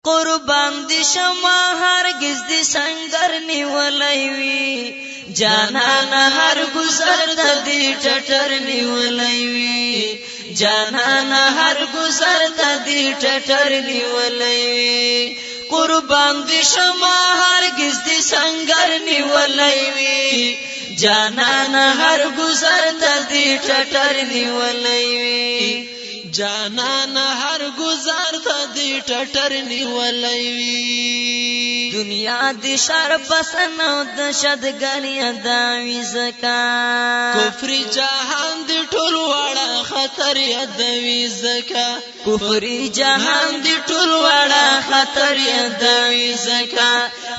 قربان دي شمه هرگز دي سنگر نیولای وي، جانان هر گذر ته دي ټټر نیولای وي، جانان هر گذر ته دي ټټر نیولای وي. قربان دي شمه هرگز دي سنگر نیولای وي، جانان هر گذر ته دي ټټر نیولای وي، جانان هر گذر ته دی ټټر نیولای وی. دنیا دی شر پسند او د شدګری اداوی زکا، کفری جهان دی ټول واړه خطر ادوی زکا، کفری جهان دی ټول واړه خطر ادوی زکا.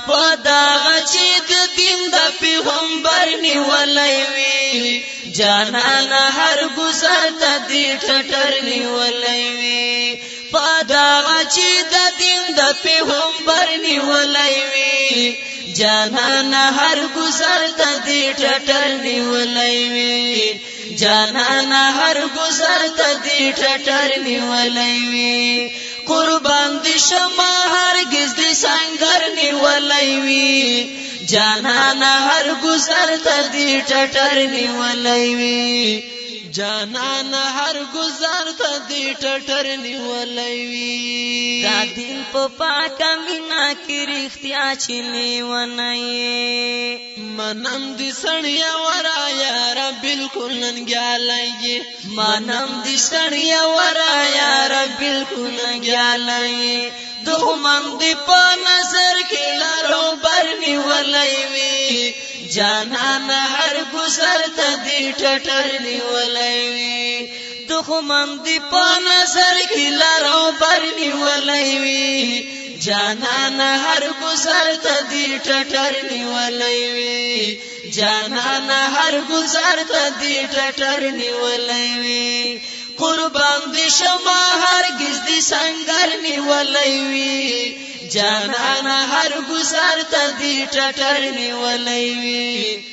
په داغه چې د دین د پیغمبر نیولای وی، جانان هر گذر ته دی ټټر نیولای وی. په داغه چې د دین د پیغمبر نیولای وی، جانان هر گذر ته دی ټټر نیولای وی، جانان هر گذر ته دی ټټر نیولای وی. قربان دي شمه هرگز دي سنگر نیولای وی، جانان هر گذر ته دی ټټر نیولای وی، جانان هر گذر ته دی ټټر نیولای وی. دا دین په پاکه مینا کې رښتیا چې لیونی منم دی سړیا ورا یار بالکل ننګیالای، منم دی سړیا ورا یار بالکل ننګیالای. دښمن دی په نظر کې لارو بر نیولای وی، جانان هر گذر ته دی ټټر نیولای وی. دښمن دی په نظر کې لارو بر نیولای وی، جانان هر گذر ته دی ټټر نیولای وی، جانان هر گذر ته دی ټټر نیولای وی. قربان دي شمه هرگز دي سنگر نیولای وی، جانان هر گذر ته دی ټټر نیولای وی،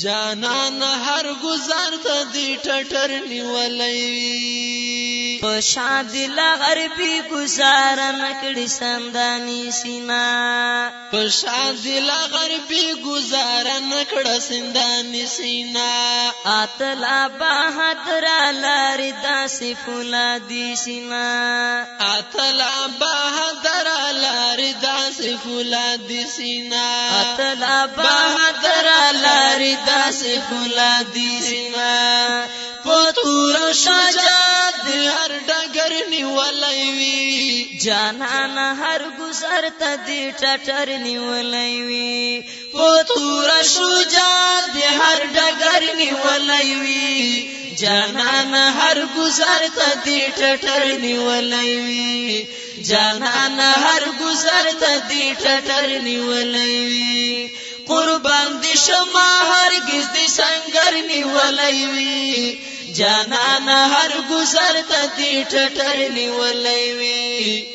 جانان هر گذر ته دی ټټر نیولای وی. په شاد غربي گزار نکړي سندانی سینا، په شاد غربي گزار نکړه سندانی سینا. اتلا بہادر لاری داسې فولادي سینا، اتلا بہادر لاری داسې فولادي سینا، اتلا بہادر لاری داسې فولادي سینا. په تور شجاعت هر ډګر نیولای وی، جانان هر گذر ته دی ټټر نیولای وی. په تور شجاعت هر ډګر نیولای وی، جانان هر گذر ته دی ټټر نیولای وی، جانان هر گذر ته دی ټټر نیولای وی. قربان دي شمه هرگز دي سنگر نیولای وی، جانان هر گذر ته دی ټټر نیولای وی،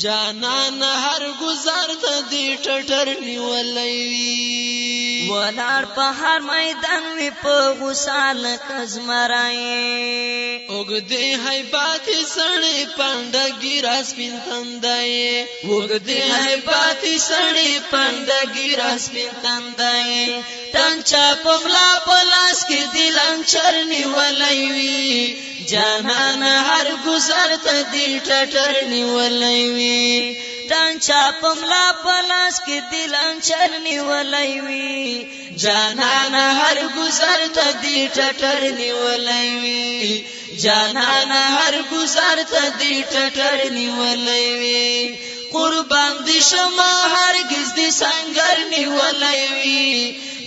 جانان هر گذر ته دی ټټر نیولای وی. ولاړ په هر میدان وی په غوسه لکه زمری، اوږدې هیبات سړی پنډګی را سپین تندای، اوږدې هیبات سړی پنډګی را سپین تندای. ټنچا په ملا په لاس کې دی لنچر نیولای وی، جانان هر گذر ته دی ټټر نیولای وی. ټنچا په ملا په لاس کې دی لنچر نیولای وی، جانان هر گذر ته دی ټټر نیولای وی، جانان هر گذر ته دی ټټر نیولای وی. قربان دي شمه هرگز دي سنگر نیولای وی،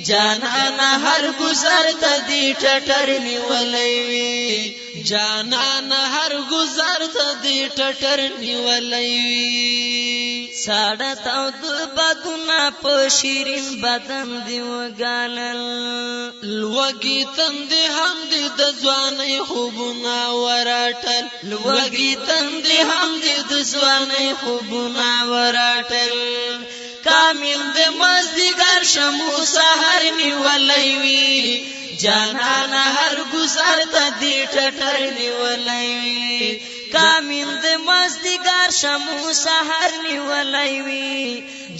جانان هر گذر ته دی ټټر نیولای وی، جانان هر گذر ته دی ټټر نیولای وی. ساړه تاود بدونه په شیرین بدن دی وګالل، لوګي تندې هم دې د ځوانۍ خوبونه وراټل، لوګي تندې هم دې د ځوانۍ خوبونه وراټل. کامل د مازدیګر شمو سحر نیولای وی، جانان هر گذر ته دی ټټر نیولای وی. کامل د مازدیګر شمو سحر نیولای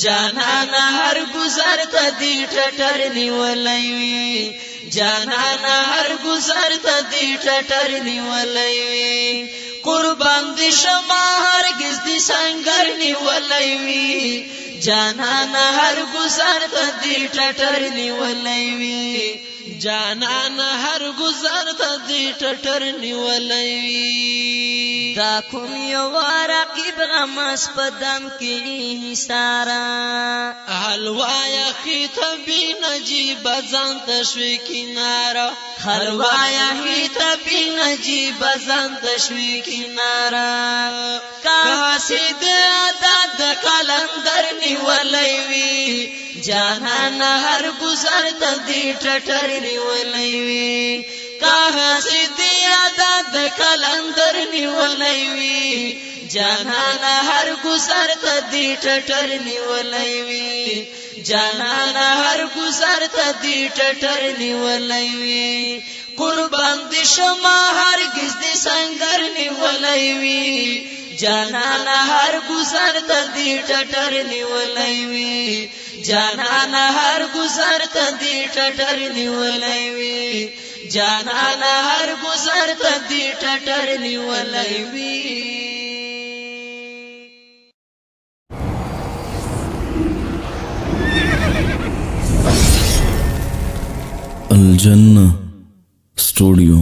جانان هر گذر ته دی ټټر نیولای وي، جانان هر گذر ته دی ټټر نیولای وي. قربان دي شما هرگز دي سنگر نیولای وي، جانان هر گذر ته دی ټټر نیولای وي، جانان هر گذر ته دی ټټر نیولای وي. دا کوم یو رقیب غمس په دم کې سارا، حلوایا خطبی نجیب ځان تشوی کینارا، حلوایا خطبی نجیب ځان تشوی کینارا. کا سید ادا د قلندر نیولای وی، جانان هر گذر ته دی ټټر نیولای وی. کا سید ادا د قلندر نیولای وی، جانان هر گذر ته دی ټټر نیولای وی، جانان هر گذر ته دی ټټر نیولای وی. قربان دي شما هرگز دي سنگر نیولای وی، جانان هر گذر ته دی ټټر نیولای وی، جانان هر گذر ته دی ټټر نیولای وی، جانان هر گذر ته دی ټټر نیولای وی. الجنة سټوډیو.